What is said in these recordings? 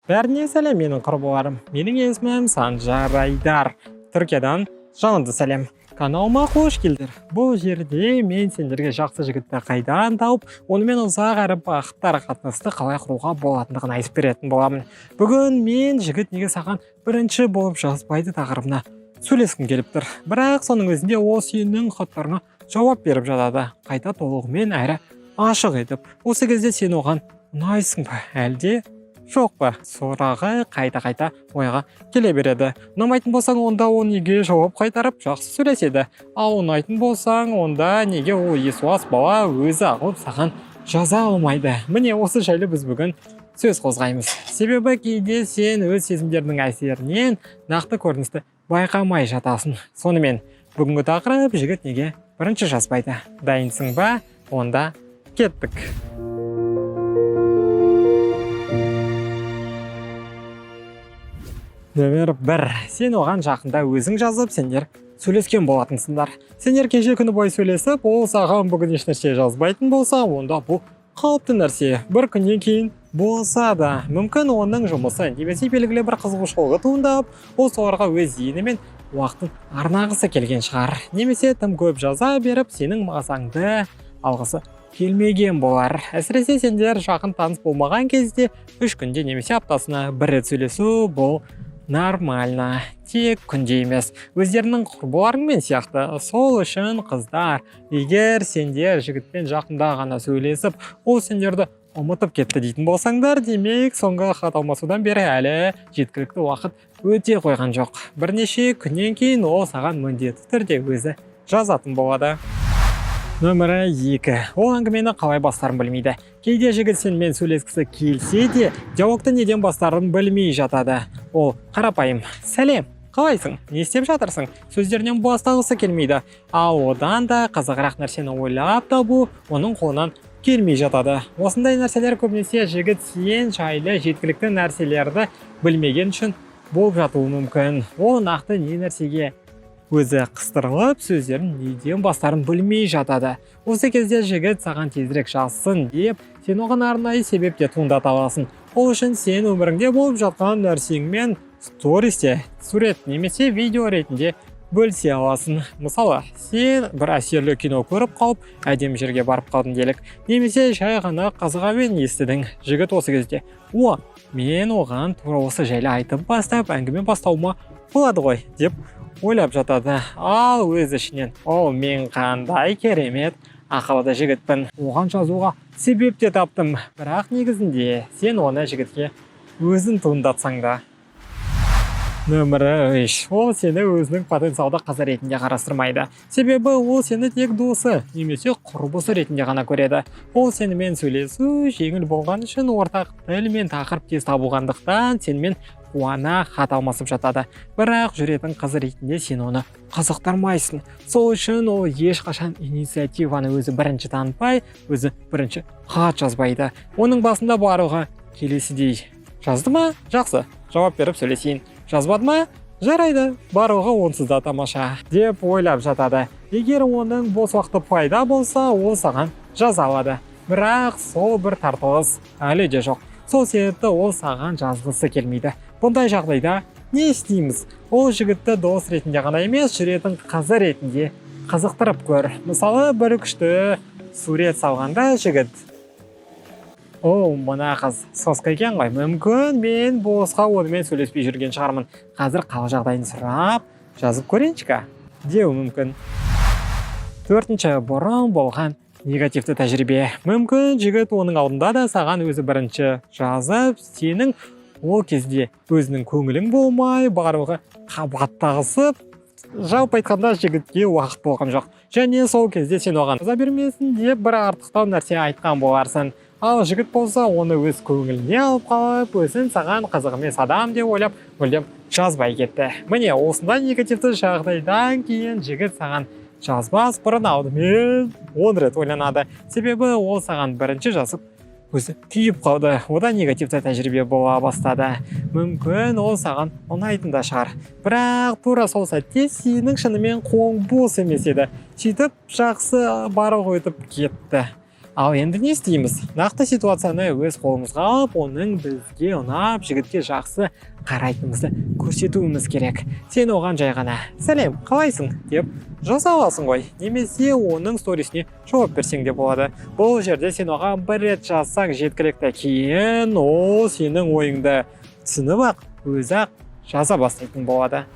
Бәріне сәлем, менің құрбыларым. Менің есімім Санжар Айдар. Түркиядан жанымды сәлем. Каналыма қош келдіңдер. Бұл жерде мен сендерге жақсы жігітті қайдан тауып, онымен ұзақ әрі бақытты ара қатынасты қалай құруға болатындығын айтып беретін боламын. Бүгін мен жігіт неге саған бірінші болып жазбайды тақырыбына сөйлескім келіп тұр. Бірақ соның өзінде ол сенің хаттарыңа жауап беріп жатады. Қайта толығымен әрі ашық етіп. Осы кезде сен оған ұнайсың ба, әлде жоқ па сұрағы қайта-қайта ойға келе береді. Ұнамайтын болсаң, онда ол неге жауап қайтарып жақсы сөйлеседі? Ал ұнайтын болсаң, онда неге ол есуас бала өзі ағылып саған жаза алмайды? Міне, осы жайлы біз бүгін сөз қозғаймыз. Себебі кейде сен өз сезімдерінің әсерінен нақты көріністі байқамай жатасың. Сонымен, бүгінгі тақырып: жігіт неге бірінші жазбайды? Дайынсың ба? Онда кеттік. Нөмір 1. Сен оған жақында өзің жазып, сендер сөйлескен болатынсыңдар. Сендер кеше күні бойы сөйлесіп, ол саған бүгін ешнәрсе жазбайтын болса, онда бұл қалыпты нәрсе. Бір күннен кейін болса да, мүмкін оның жұмысы немесе белгілі бір қызығушылығы туындап, ол соларға өз зейіні мен уақытын арнағысы келген шығар. Немесе тым көп жаза беріп, сенің мазаңды алғысы келмеген болар. Әсіресе сендер жақын таныс болмаған кезде 3 күнде немесе аптасына бір рет сөйлесу бұл нормально, тек күнде емес, өздерінің құрбыларыңмен сияқты. Сол үшін, қыздар, егер сендер жігітпен жақында ғана сөйлесіп, ол сендерді ұмытып кетті дейтін болсаңдар, демек соңғы хат алмасудан бері әлі жеткілікті уақыт өте қойған жоқ. Бірнеше күннен кейін ол саған міндетті түрде өзі жазатын болады. Нөмірі 2. Ол әңгімені қалай бастарын білмейді. Кейде жігіт сенімен сөйлескісі келсе де, диалогты неден бастарын білмей жатады. Ол қарапайым «сәлем, қалайсың, не істеп жатырсың» сөздерінен бастағысы келмейді. Ал одан да қызығырақ нәрсені ойлап табу оның қолынан келмей жатады. Осындай нәрселер көбінесе жігіт сен жайлы жеткілікті нәрселерді білмеген үшін болып жатуы мүмкін. Ол нақты не нәрсеге өзі қыстырылып, сөздерін неден бастарын білмей жатады. Осы кезде жігіт саған тезірек жазсын деп, сен оған арнайы себеп те туындата аласың. Ол үшін сен өміріңде болып жатқан нәрсеңмен стористе сурет немесе видео ретінде бөлісе аласың. Мысалы, сен бір әсерлі кино көріп қалып, әдемі жерге барып қалдың делік, немесе жай ғана қызық әуен естідің. Жігіт осы кезде: «О, мен оған тура осы жайлы айтып бастап, әңгіме бастауыма болады ғой» деп ойлап жатады. Ал өз ішінен: «О, мен қандай керемет ақылды жігітпін, оған жазуға себеп те таптым». Бірақ негізінде сен оны жігітке өзің туындатсаң да. Нөмірі 3. Ол сені өзінің потенциалды қызы ретінде қарастырмайды. Себебі ол сені тек досы немесе құрбысы ретінде ғана көреді. Ол сенімен сөйлесу жеңіл болған үшін, ортақ тіл мен тақырып тез табылғандықтан сенімен қуана хат алмасып жатады. Бірақ жүретін қыз ретінде сен оны қызықтырмайсың. Сол үшін ол ешқашан инициативаны өзі бірінші танытпай, өзі бірінші хат жазбайды. Оның басында барлығы келесідей: жазды ма? Жақсы, жауап беріп сөйлесейін. Жазбады ма? Жарайды, барлығы онсыз да тамаша деп ойлап жатады. Егер оның бос уақыты пайда болса, ол саған жаза алады. Бірақ сол бір тартылыс әлі де жоқ. Сол себепті ол саған жазғысы келмейді. Бұндай жағдайда не істейміз? Ол жігітті дос ретінде ғана емес, жүретін қызы ретінде қызықтырып көр. Мысалы, бір күшті сурет салғанда жігіт: «О, мына қыз соска екен ғой, мүмкін мен босқа онымен сөйлеспей жүрген шығармын, қазір қал жағдайын сұрап жазып көрейінші» деуі мүмкін. Төртінші. Бұрын болған негативті тәжірибе. Мүмкін жігіт оның алдында да саған өзі бірінші жазып, сенің ол кезде өзінің көңілің болмай, барлығы қабаттағысып, жалпы айтқанда, жігітке уақыт болған жоқ. Және сол кезде сен оған жаза бермесін деп бір артықтау нәрсе айтқан боларсың. Ал жігіт болса, оны өз көңіліне алып қалып, өзін саған қызық емес адам деп ойлап, мүлдем жазбай кетті. Міне, осындай негативті жағдайдан кейін жігіт саған жазбас бұрын алдымен 10 рет ойланады. Себебі ол саған бірінші жазып, өзі күйіп қалды, одан негативті тәжірибе бола бастады. Мүмкін ол саған ұнайтын да шығар, бірақ тура сол сәтте сенің шынымен қолың бос емес еді. Сөйтіп жақсы барлығы өтіп кетті. Ал енді не істейміз? Нақты ситуацияны өз қолымызға алып, оның бізге ұнап, жігітке жақсы қарайтынымызды көрсетуіміз керек. Сен оған жай ғана «Сәлем, қалайсың?» деп жаза аласың ғой, немесе оның сторисіне жауап берсең де болады. Бұл жерде сен оған бір рет жазсаң, жеткілікті. Кейін ол сенің ойыңды түсініп ақ, өзі ақ жаза бастайтын болады.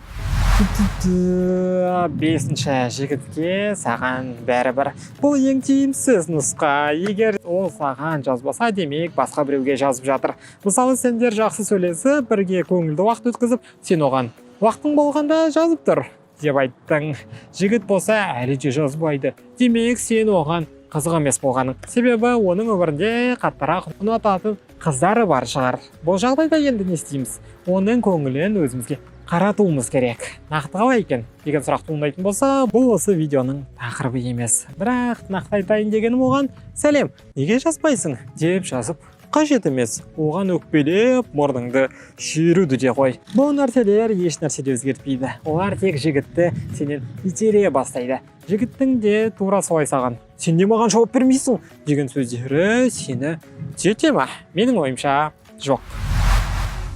Бесінші: жігітке саған бәрібір. Бұл ең тиімсіз нұсқа. Егер ол саған жазбаса, демек, басқа біреуге жазып жатыр. Мысалы, сендер жақсы сөйлесіп, бірге көңілді уақыт өткізіп, сен оған «Уақытың болғанда жазып тұр» деп айттың. Жігіт болса, әлі де жазбайды. Демек, сен оған қызық емес болғаның. Себебі оның өмірінде қаттырақ ұнататын қыздары бар шығар. Бұл жағдайда енді не істейміз? Оның көңілін өзімізге қаратуымыз керек. Нақты қалай екен деген сұрақ туындайтын болса, бұл осы видеоның тақырыбы емес. Бірақ нақты айтайын дегенім, оған «Сәлем, неге жазбайсың?» деп жазып қажет емес. Оған өкпелеп, мұрныңды шүйіруді де қой. Бұл нәрселер еш нәрсе де өзгертпейді. Олар тек жігітті сенен итере бастайды. Жігіттің де тура солай саған «Сен не, маған жауап бермейсің?» деген сөздері сені түзете ма? Менің ойымша, жоқ.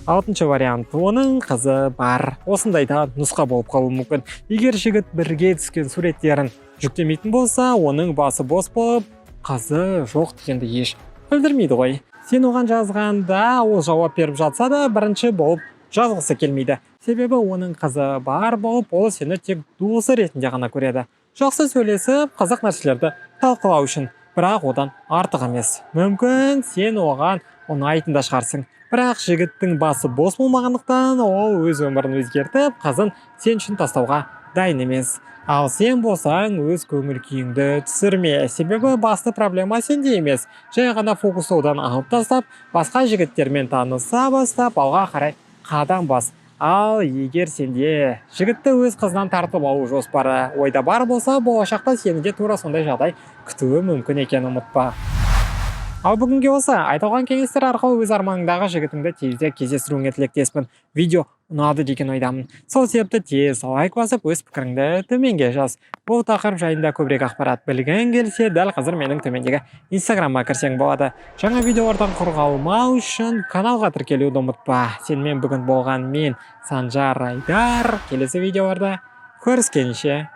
Алтыншы вариант: оның қызы бар. Осындай да нұсқа болып қалуы мүмкін. Егер жігіт бірге түскен суреттерін жүктемейтін болса, оның басы бос болып, қызы жоқ дегенді еш білдірмейді ғой. Сен оған жазғанда, ол жауап беріп жатса да, бірінші болып жазғысы келмейді. Себебі оның қызы бар болып, ол сені тек досы ретінде ғана көреді. Жақсы сөйлесіп, қызық нәрселерді талқылау үшін, бірақ одан артық емес. Мүмкін, сен оған ұнайтын да шығарсың, бірақ жігіттің басы бос болмағандықтан, ол өз өмірін өзгертіп, қызын сен үшін тастауға дайын емес. Ал сен болсаң, өз көңіл күйіңді түсірме. Себебі басты проблема сенде емес. Жай ғана фокусты одан алып тастап, басқа жігіттермен таныса бастап, алға қарай қадам бас. Ал егер сенде жігітті өз қызынан тартып алу жоспары ойда бар болса, болашақта сені де тура сондай жағдай күтуі мүмкін екенін ұмытпа. Ал бүгінге осы. Айтылған кеңестер арқылы өз арманыңдағы жігітіңді тезірек кездестіруіңе тілектеспін. Видео ұнады деген ойдамын. Сол себепті тез лайк басып, өз пікіріңді төменге жаз. Бұл тақырып жайында көбірек ақпарат білгің келсе, дәл қазір менің төмендегі Инстаграмға кірсең болады. Жаңа видеолардан құр қалмау үшін каналға тіркелуді ұмытпа. Сенімен бүгін болған мен, Санжар Айдар. Келесі видеоларда көріскенше.